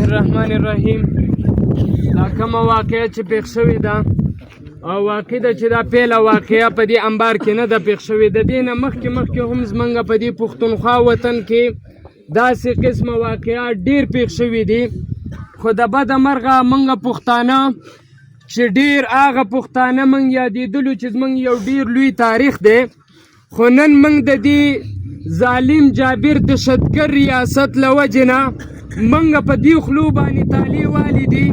الرحمن الرحیم. دا کومه واقعه چې پېښ شوې ده او واقع ده چې دا پیله واقعه په دې انبار کې نه ده پېښ شوې، د دې نه مخکې مخکې هم زمونږ په دې پښتونخوا وطن کې داسې قسمه واقعات ډېر پېښ شوي دي. خو د بده مرغه مونږ پښتانه چې ډېر هغه پښتانه مونږ یادېدلو چې زمونږ یو ډېر لوی تاریخ دی، خو نن موږ د دې ظالم جابر دهشتګر ریاست له وجې نه موږ په دې خلو باندې تالې والي دي.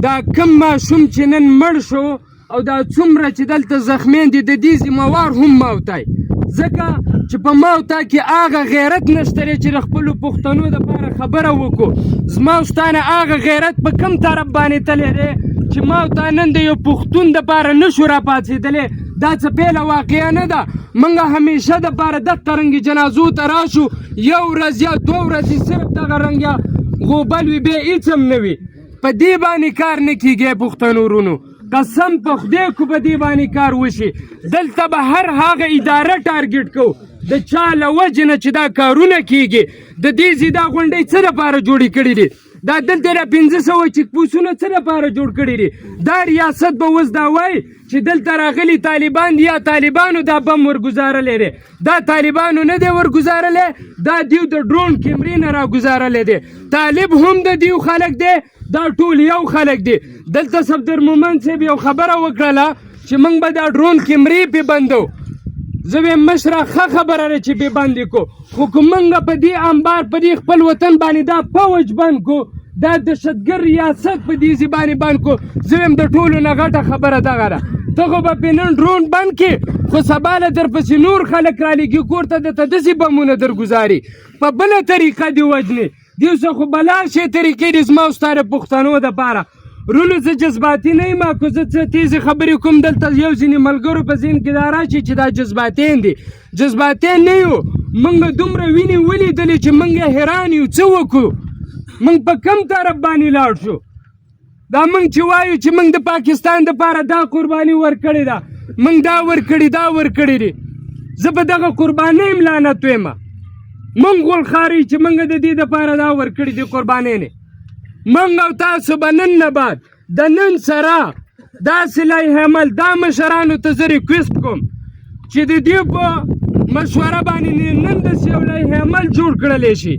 دا کم ماشوم چې نن مړ شو او دا څومره چې دلته زخمیان دي، د دې ذمهوار هم ما او تی، ځکه چې په ما او تا کې هغه غیرت نشته دی چې د خپلو پښتنو دپاره خبره وکړو. زما او ستا نه هغه غیرت په کم طرف باندې تللی دی چې ما او تا نن د یو پښتون دپاره نشو راپاڅېدلی؟ دا څه پیله واقعه نه ده. موږ همیشه دپاره دقه رنګې جنازو ته راشو، یو ورځ یا دوه ورځې صرف دغه رنګ غوبل وي، بیا هېڅ هم نه وي. په دې باندې کار نه کیږي پښتنو ورونو، قسم په خدای کو په دې باندې کار وشي، دلته به هر هغه اداره ټارګټ کو د چا له وجې نه چې دا کارونه کیږي. د دې ځای دا غونډۍ څه دپاره جوړې کړي دي؟ دا دلته دا 500 چیک پوسټونه څه دپاره جوړ کړي دي؟ دا ریاست به اوس دا وایي چې دلته راغلي طالبان دي یا طالبانو دا بم ورګزارلی دی. دا طالبانو نه دی ورګزارلی، دا دیو د ډرون کیمرې نه راګزارلی دی. طالب هم د دیو خلک دی، دا ټول یو خلک دي. دلته صفدر مومند صاحب یو خبره وکړله چې موږ به دا ډرون کیمرې پې بندو. زه وایم مشره، ښه خبره ده چې پې بندې کو، خو که موږ په دې انبار، په دې خپل وطن باندې دا فوج بند کو، دا دهشتګر ریاست په دې ځای باندې بند کو، زه وایم د ټولو نه غټه خبره دغه ده. ته خو به پې نن ډرون بند کې، خو سبا له درپسې نور خلک رالیږي کور ته، درته داسې بمونه درګزاري، په بله طریقه دې وژني. دیو څه خو بلا شی طریقې دي زما او ستا د پښتنو دپاره. رونو، زه جذباتي نه یم، که زه څه تیزې خبرې کوم، دلته یو ځینې ملګرو په ذهن کې دا راشي چې دا جذباتیان دي. جذباتیان نه یو. موږ دومره وینې ولیدلې چې موږ حیران یو، څه وکړو، موږ په کم طرف باندې لاړ شو؟ دا موږ چې وایو چې موږ د پاکستان دپاره دا قرباني ورکړې ده، موږ دا ورکړي، دا ورکړي دي، زه په دغه قربانۍ هم لعنت وایم. موږ غولخاري چې موږ د دې دپاره دا ورکړي دي قربانۍ نه. موږ او تاسو به نن نه بعد د نن سره داسې لایحه عمل، دا مشرانو ته زه ریکویسټ کوم چې د دې په مشوره باندې نن داسې یو لایحه عمل جوړ کړلی شي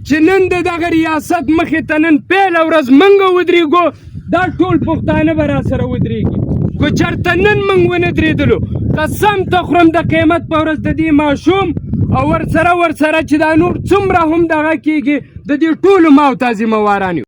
چې نن د دغه ریاست مخې ته نن پیله ورځ موږ ودرېږو، دا ټول پښتانه به را سره ودرېږي. که چېرته نن موږ ونه درېدلو، قسم ته خورم د قیامت په ورځ د دې ماشوم او ورسره ورسره چې دا نور څومره هم دغه کېږي، د دې ټولو ما او تا ذمه واران یو.